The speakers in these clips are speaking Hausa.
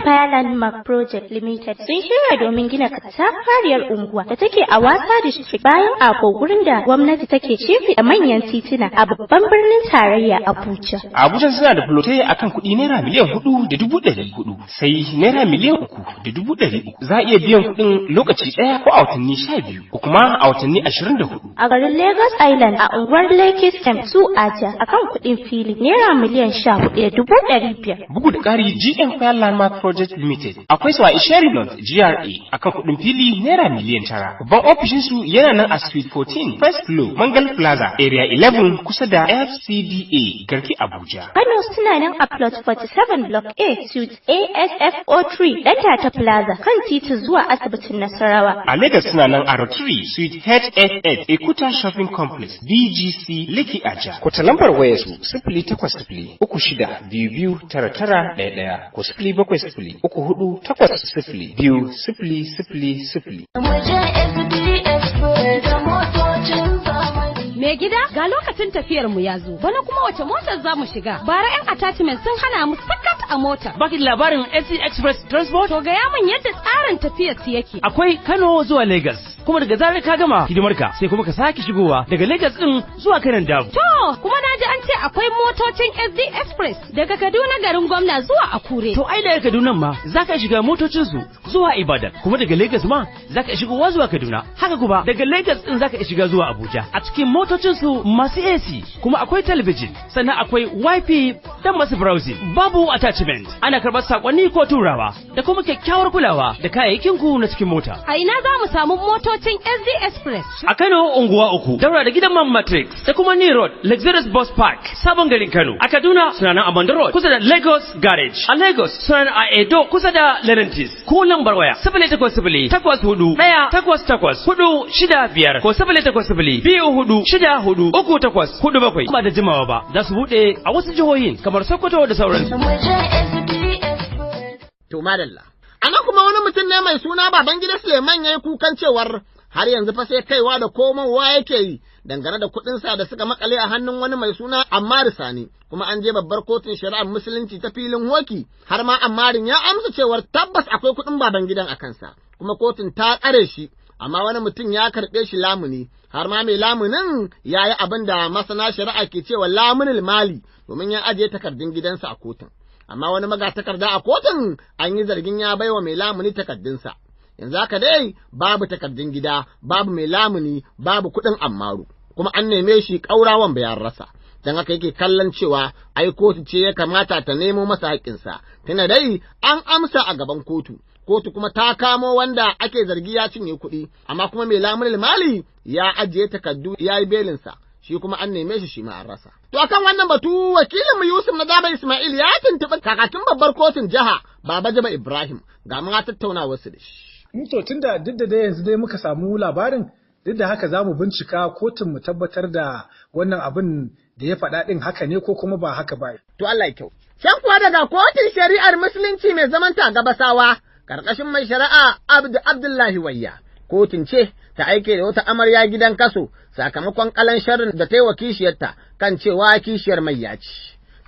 Empire Landmark Project Limited sun shirya domin gina katafariyar unguwa da take a Wasa District bayan Ako, gurin da gwamnati take shefe da manyan tituna a babban birnin tarayya Abuja. A Abuja suna da fulotai akan kuɗi ₦4,400,000 sai ₦3,300,000. Za a iya biyan kuɗin lokaci ɗaya ko a watanni 12 ko kuma a watanni 24. A garin Lagos Island a unguwar Lekki Camp 2 Aja akan kuɗin fili ₦14,500,000. Bugu da ƙari, GM Fire Landmark Project Limited akwai su a Isheri North GRA akan kuɗin fili ₦9,000,000. Babban ofishinsu yana nan a Suite 14, First Floor, Mangal Plaza, Area 11, kusa da FCDA Garki, Abuja. Kano suna nan a Plot 47, Block A, Suite ASFO3, Dantata Plaza, kan titi zuwa asibitin Nasarawa. A Lagos suna nan a Rotary Suite HSS, Ekuta Shopping Complex, BGC, Lekki Aja. Ko ta lambar wayar su 08036229911 ko 07034802000. Mai gida, ga lokacin tafiyar mu ya zo. Bana kuma wace motar za mu shiga? Bara 'yan attachment sun hana mu sakat a mota. Baki da labarin SC Express Transport? To, gaya min yadda tsarin tafiyar su yake. Akwai Kano zuwa Lagos. Kuma daga zarar ka gama hidimarka, sai kuma ka sake shigowa daga Lagos din zuwa Kanan Dabo. To, kuma na ji an ce akwai motocin SD Express daga Kaduna garin gwamna zuwa Akure. To ai daga Kaduna ma za ka shiga motocin su zuwa Ibadan. Kuma daga Lagos ma za ka shigowa zuwa Kaduna. Haka kuma daga Lagos din za ka shiga zuwa Abuja. A cikin motocin su masu AC, kuma akwai talabijin, sannan akwai wifi dan masu browsing. Babu attachment. Ana karɓar sakonni ko turawa da kuma kyakkyawar kulawa da kayayyakin ku na cikin mota. A ina za mu samu motocin SD Express? A Kano, Unguwa Uku, daura da gidan Man Matrix, da kuma New Road, Luxurious Bus Park, Sabon Garin Kano. A Kaduna suna nan a Banda Road, kusa da Lagos Garage. A Lagos suna nan a Edo, kusa da Lerentis. Ko lambar waya 08084188465 ko 08024643847. Ba da jimawa ba za su buɗe a wasu jihohin kamar Sokoto da sauransu. To madalla. A nan kuma wani mutum ne mai suna Babangida Suleiman ya yi kukan cewar har yanzu fa sai kaiwa da komowa yake yi dangane da kuɗinsa da suka makale a hannun wani mai suna Ammar Sani, kuma an je babbar kotun shari'ar musulunci ta filin hoki, har ma Ammarin ya amsa cewar tabbas akwai kuɗin Babangidan a kansa, kuma kotun ta tsare shi, amma wani mutum ya karɓe shi lamuni, har ma mai lamunin ya yi abin da masana shari'a ke cewa lamunin mali, domin ya ajiye takardun gidansa a kotun. Amma wani magatakarda a kotun an yi zargin ya baiwa mai lamuni takardunsa. Yanzu haka dai babu takardun gida, babu mai lamuni, babu kuɗin Ammaru, kuma an neme shi ƙaurawan bayan rasa. Don haka yake kallon cewa ai kotu ce ya kamata ta nemo masa haƙƙinsa, tunda dai an amsa a gaban kotu. Kotu kuma ta kamo wanda ake zargi ya cinye kuɗi, amma kuma mai lamunin mali ya ajiye takardu ya yi belinsa. Shi kuma an neme shi, shi ma an rasa. To akan wannan batu wakilinmu Yusuf na Daba Ismail ya tuntuɓi kakakin babbar kotun jiha, Baba Jaba Ibrahim, ga ma tattaunawar su da shi. To, tunda duk da dai yanzu dai muka samu labarin, duk da haka za mu bincika kotun mu tabbatar da wannan abin da ya faɗa ɗin haka ne ko kuma ba haka ba. To Allah ya kyau. Can kuwa daga kotun shari'ar musulunci mai zaman ta Gabasawa, karkashin mai shari'a Abdu Abdullahi Wayya. Kotun ce ta aike da wata amarya gidan kaso sakamakon kalan sharrin da ta yi wa kishiyarta kan cewa kishiyar mai ya ci.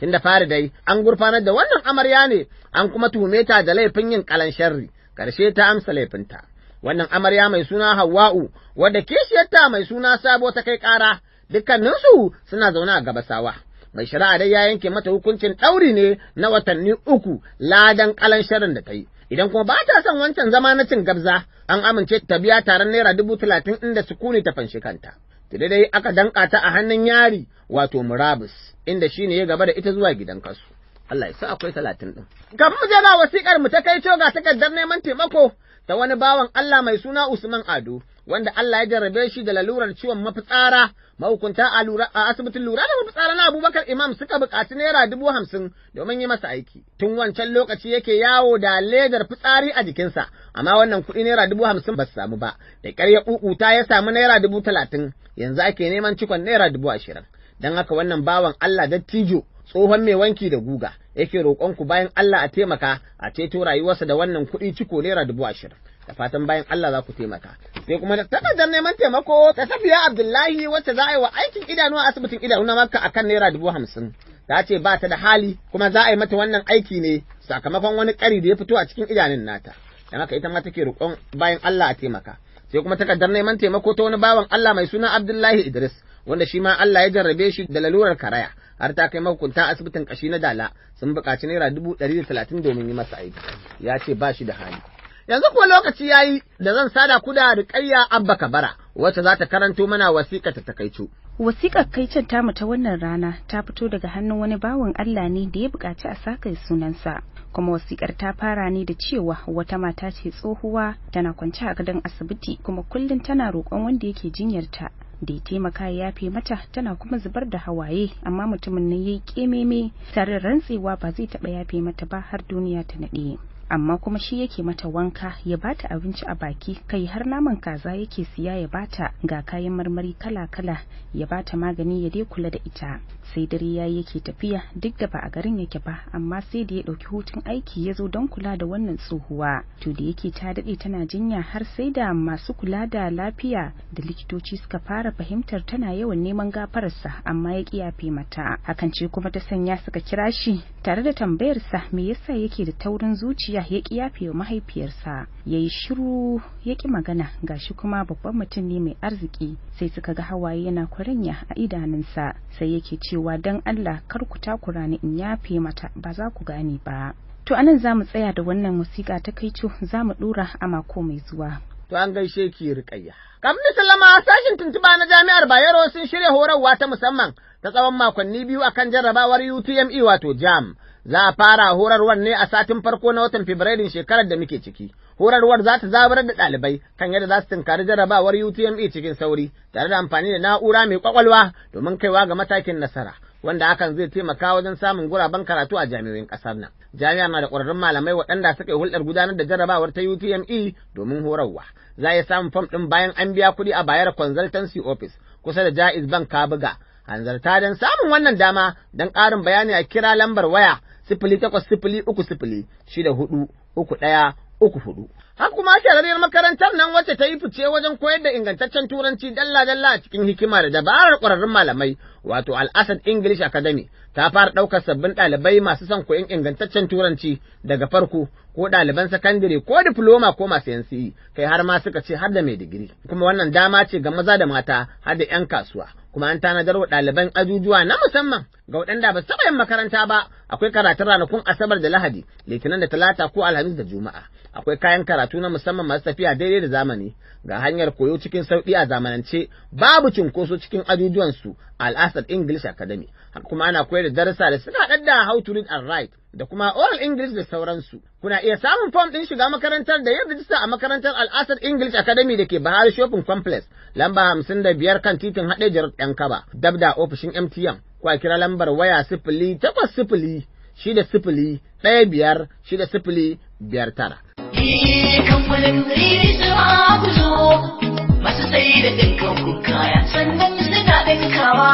Tun da fari dai an gurfanar da wannan amarya ne, an kuma tuhume ta da laifin yin kalan sharri, karshe ta amsa laifinta. Wannan amarya mai suna Hawwa'u, wadda kishiyarta mai suna Sabo ta kai ƙara, dukkaninsu suna zaune a Gabasawa. Mai shari'a dai ya yanke mata hukuncin ɗauri ne na watanni 3 ladan kalan sharrin da ta yi. Idan kuma ba ta son wancan zama na cin gabza, an amince ta biya taron ₦30,000 inda sukuni ta fanshi kanta. Tunda dai aka danka ta a hannun yari, wato murabus, inda shi ne ya gaba da ita zuwa gidan kasu. Allah ya sa akwai 30 ɗin. Kafin mu je ga wasiƙar mu ta kai ga takardar neman taimako ta wani bawan Allah mai suna Usman Ado, wanda Allah ya jarrabe shi da lalurar ciwon mafitsara. Mahukunta a lura a asibitin lura da mafitsara na Abubakar Imam suka buƙaci ₦50,000 domin yi masa aiki. Tun wancan lokaci yake yawo da ledar fitsari a jikinsa, amma wannan kuɗi ₦50,000 ba su samu ba. Da ƙyar ya ƙuƙuta ya samu ₦30,000, yanzu ake neman cikon ₦20,000. Don haka wannan bawan Allah dattijo, tsohon mai wanki da guga, yake roƙon ku bayan Allah a taimaka a ceto rayuwarsa da wannan kuɗi ciko ₦20,000. Da fatan bayan Allah za ku taimaka. Sai kuma da takardar neman taimako ta Safiya Abdullahi, wacce za a yi wa aikin idanu a asibitin idanu na Makka akan ₦50,000. Ta ce ba ta da hali kuma za a yi mata wannan aiki ne sakamakon wani ƙari da ya fito a cikin idanun nata. Dan haka ita ma take roƙon bayan Allah a taimaka. Sai kuma takardar neman taimako ta wani bawan Allah mai suna Abdullahi Idris, wanda shi ma Allah ya jarrabe shi da lalurar karaya har ta kai mahukunta asibitin kashi na Dala sun buƙaci ₦130,000 domin yi masa aiki. Ya ce ba shi da hali. Yanzu kuwa lokaci yayi da zan sada ku da Ruqayya Abba Kabara, wacce za ta karanto mana wasiƙa ta takaicu. Wasiƙar kaicin tamu ta wannan rana ta fito daga hannun wani bawan Allah ne da ya buƙaci a saka sunansa. Kuma wasiƙar ta fara ne da cewa wata mata ce tsohuwa tana kwance a gadon asibiti, kuma kullum tana roƙon wanda yake jinyarta da ya taimaka ya yafe mata, tana kuma zubar da hawaye, amma mutumin nan yayi kememe tare da rantsewa ba zai taɓa yafe mata ba har duniya ta naɗe. Amma kuma shi yake mata wanka, ya bata abinci a baki, kai har naman kaza yake siya ya bata, ga kayan marmari kala-kala, ya bata magani, ya dai kula da ita. Sai dare yayi yake tafiya, duk da ba a garin yake ba, amma sai da ya dauki hutun aiki ya zo don kula da wannan tsohuwa. To da yake ta dade tana jinya, har sai da masu kula da lafiya da likitoci suka fara fahimtar tana yawan neman gafararsa, amma ya ki yafe mata. Hakan ce kuma ta sanya suka kira shi tare da tambayarsa me yasa yake da taurin zuciya ya ƙi yafe wa mahaifiyarsa. Ya yi shiru, ya ƙi magana, gashi kuma babban mutum ne mai arziki. Sai suka ga hawaye yana kwaranya a idanunsa, sai yake cewa don Allah kar ku takura ni in yafe mata, ba za ku gane ba. To anan za mu tsaya da wannan wasiƙa ta kaico, za mu ɗora a mako mai zuwa. To an gaishe ki, Ruqayya. Kafin sallama, sashin tuntuba na Jami'ar Bayero sun shirya horarwa ta musamman ta tsawon makonni 2 akan jarrabawar UTME wato JAMB. Za a fara horarwar ne a satin farko na watan Fabrairun shekarar da muke ciki. Horarwar za ta zaburar da ɗalibai kan yadda za su tunkari jarrabawar UTME cikin sauri tare da amfani da na'ura mai kwakwalwa domin kaiwa ga matakin nasara, wanda hakan zai taimaka wajen samun guraben karatu a jami'o'in ƙasar nan. Jami'a na da ƙwararrun malamai waɗanda suka yi hulɗar gudanar da jarrabawar ta UTME domin horarwa. Za a iya samun fam ɗin bayan an biya kuɗi a Bayero Consultancy Office kusa da Jaiz Bank Kabuga. Hanzarta don samun wannan dama. Don ƙarin bayani a kira lambar waya 08030643134. Haka kuma shahararriyar makarantar nan wacce ta yi fice wajen koyar da ingantaccen turanci dalla-dalla a cikin hikima da dabarar ƙwararrun malamai, wato Al-Asad English Academy, ta fara ɗaukar sabbin ɗalibai masu son koyon ingantaccen turanci daga farko, ko ɗaliban sakandare ko diploma ko masu NCE, kai har ma suka ce har da mai digiri. Kuma wannan dama ce ga maza da mata har da 'yan kasuwa. Kuma an tanadar wa ɗaliban ajujuwa na musamman. Ga waɗanda ba su taɓa yin makaranta ba, akwai karatun ranakun Asabar da Lahadi, Litinin da Talata ko Alhamis da Juma'a. Akwai kayan karatu na musamman masu tafiya daidai da zamani, ga hanyar koyo cikin sauƙi a zamanance, babu cunkoso cikin ajujuwansu Al-Asad English Academy. Haka kuma ana koyar da darussa da suka haɗar da how to read and write da kuma oral English da sauransu. Kuna iya samun fom ɗin shiga makarantar da yin rijista a makarantar Al-Asad English Academy da ke Bahari Shopping Complex, lamba 55 kan titin Haɗejar Ɗan Kaba, dab da ofishin MTN, ko a kira lambar waya 08060156059. Kamfanin Rizwa, ku zo masu sai da ɗinkan kaya, sannan suna ɗinkawa.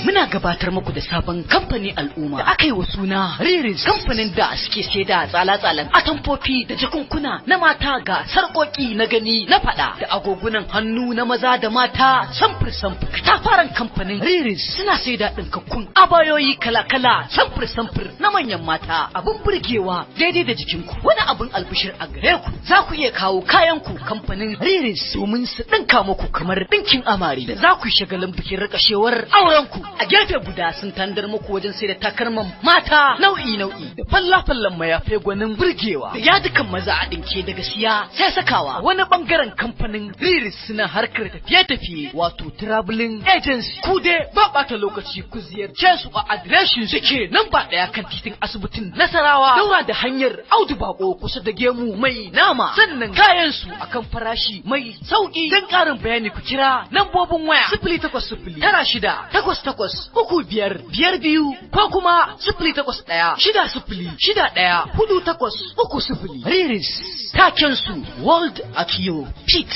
Muna gabatar muku da sabon kamfani al'umma da aka yi wa suna Riris, kamfanin da suke sai da tsala-tsalan atamfofi da jakunkuna na mata, ga sarƙoƙi na gani na faɗa, da agogunan hannu na maza da mata samfur-samfur. Katafaren kamfanin Riris suna sai da ɗinkakkun abayoyi kala-kala, samfur-samfur na manyan mata, abin burgewa daidai da jikinku. Wani abin albishir a gare ku, za ku iya kawo kayanku kamfanin Riris domin su ɗinka muku kamar ɗinkin amare da za ku yi shagalin bikin rikashewar aurenku. A gefe guda sun tandar muku wajen sai da takalman mata nau'i-nau'i da falla-fallan mayafai gwanin burgewa da yadukan maza a ɗinke, daga siya sai sakawa. Wani bangaren kamfanin Riris suna harkar tafiye-tafiye, wato traveling agency. Ku dai ba ɓata lokaci, ku ziyarce su a adireshin suke nan ba 1 kan titin asibitin Nasarawa, daura da hanyar Audu Bako, kusa da Gemu Mai Nama. Sannan kayan su akan farashi mai sauki. Don ƙarin bayani ku kira lambobin waya 08096883552 ko kuma 08160614830. Riris, taken su World at your feet.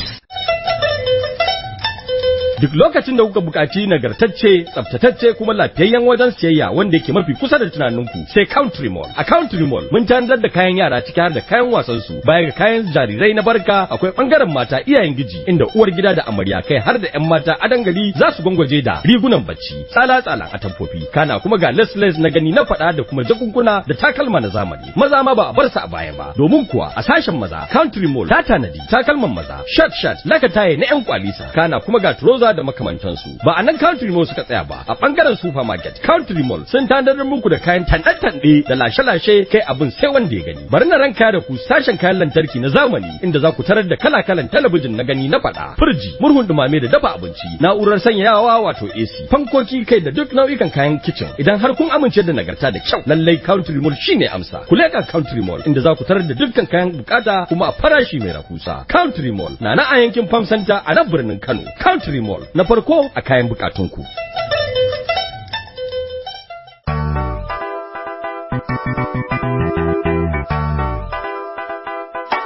Duk lokacin da kuka buƙaci nagartacce, tsaftatacce kuma lafiyayyen wajen siyayya wanda yake mafi kusa da tunaninku, sai Country Mall. A Country Mall mun tanadar da kayan yara ciki har da kayan wasan su. Baya ga kayan jarirai na barka, akwai bangaren mata iyayen giji, inda uwar gida da amarya, kai har da 'yan mata a dangali za su gwangwaje da rigunan bacci, tsala-tsala atamfofi. Kana kuma ga les na gani na faɗa da kuma jakunkuna da takalma na zamani. Maza ma ba a bar su a baya ba, domin kuwa a sashen maza Country Mall ta tanadi takalman maza, shirt shirt, lakataye na 'yan kwalisa, kana kuma ga trouser da makamantansu. Ba a nan Country Mall suka tsaya ba, a bangaren supermarket Country Mall sun tanadar muku da kayan tanɗe-tanɗe da lashe-lashe, kai abin sai wanda ya gani. Bari na ranka da ku sashen kayan lantarki na zamani, inda za ku tarar da kala-kalan talabijin na gani na faɗa, firji, murhun dumame da dafa abinci, na'urar sanyayawa wato AC, fankoki, kai da duk nau'ikan kayan kicin. Idan har kun amince da nagarta da kyau, lallai Country Mall shine amsa. Ku leƙa Country Mall, inda za ku tarar da dukkan kayan bukata kuma a farashi mai rahusa. Country Mall na na a yankin Farm Center a nan birnin Kano. Country Mall na farko a kayan bukatunku.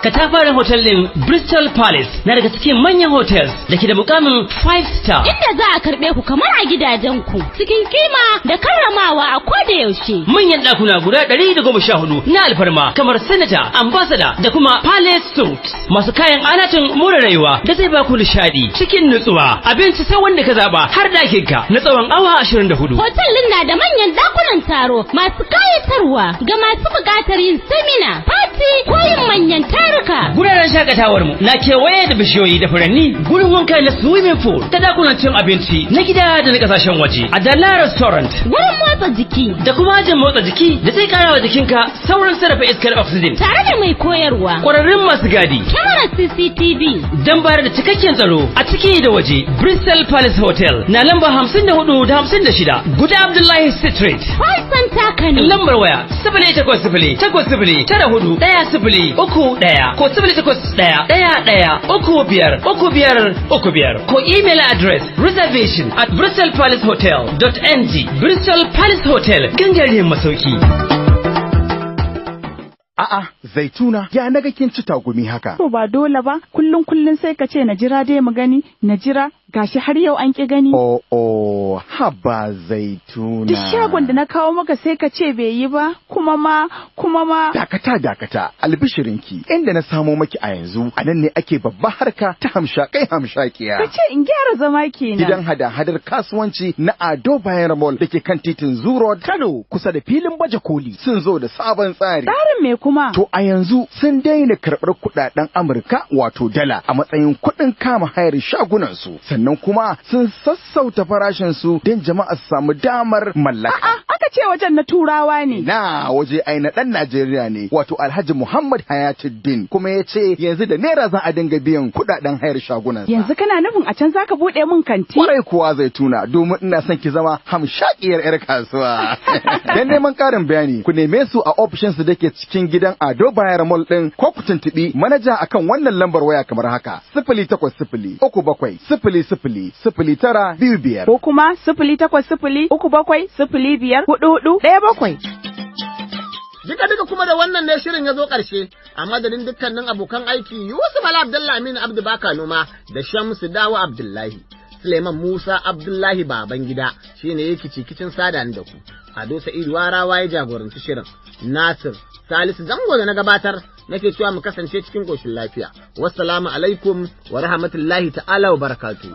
Katafaren hotel din Bristol Palace na daga cikin manyan hotels da ke da mukamin 5 star. Inda za a karɓe ku kamar a gidajenku cikin kima da karramawa a koda yaushe. Manyan ɗakuna guda 114 na alfarma kamar Senator, Ambassador da kuma Palace Suite masu kayan alatan more rayuwa da zai baku nishaɗi cikin nutsuwa. Abinci sai wanda ka zaba har ɗakin ka na tsawon awa 24. Hotel din na da manyan ɗakunan taro masu kayatarwa ga masu buƙatar yin seminar, party ko yin manyan taruka. Guraren shakatawar mu na kewaye da bishiyoyi da furanni, gurin wanka na swimming pool, da dakunan cin abinci na gida da na kasashen waje, a Dala Restaurant, Gurin motsa jiki. Da kuma ajin motsa jiki da zai kara wa jikinka saurin sarrafa iskar oxygen. Tare da mai koyarwa. Kwararrun masu gadi. Kyamarar CCTV. Don bayar da cikakken tsaro a ciki da waje, Bristol Palace Hotel na lamba 54 da 56 Guda Abdullahi Street. Call Center Kano. Lambar waya 08080941031 ko 08111353535 ko email address reservation@bristolpalacehotel.ng. Bristol Palace Hotel, gangariyar masauki. A'a, Zaituna, ya naga kin ci tagumi haka? To ba dole ba, kullum kullum sai ka ce na jira dai mu gani, na jira, gashi har yau an ki gani. Oh, haba Zaituna. Duk shagon da na kawo maka sai ka ce bai yi ba, kuma ma, kuma ma. Dakata, dakata, albishirinki, inda na samo maki a yanzu, a nan ne ake babba harka ta hamshakai hamshakiya. Ka ce in gyara zama kenan. Gidan hada-hadar kasuwanci na Ado Bayan Mall da ke kan titin Zoo Road, Kano, kusa da filin baje koli, sun zo da sabon tsari. Tsarin me kuma? To a yanzu sun daina karɓar kuɗaɗen Amurka wato dala a matsayin kuɗin kama hayar shagunansu, sannan kuma sun sassauta farashinsu don jama'a su samu damar mallaka. A'a, aka ce wajen na Turawa ne. Na waje ai na ɗan Najeriya ne, wato Alhaji Muhammad Hayatuddin, kuma ya ce yanzu da naira za a dinga biyan kuɗaɗen hayar shagunan. Yanzu kana nufin a can zaka buɗe min kanti? Kwarai kuwa Zaituna, domin ina son ki zama hamshakiyar 'yar kasuwa. Dan neman ƙarin bayani, ku neme su a ofishinsu da ke cikin gidan Ado Bayar Mall ɗin ko ku tuntuɓi manaja akan wannan lambar waya kamar haka: 08037000925. Ko kuma 08037054417. Duka duka kuma da wannan ne shirin ya zo ƙarshe, a madadin dukkanin abokan aiki Yusuf Ala Abdullahi, Aminu Abdu Baka Noma da Shamsu Dawo Abdullahi. Suleiman Musa Abdullahi Babangida shine yake cikicin sada ni da ku. Ado Sa'idu Warawa ya jagoranci shirin. Nasir Salisu Zango da na gabatar nake cewa mu kasance cikin koshin lafiya. Wassalamu alaikum wa rahmatullahi ta'ala wa barakatuh.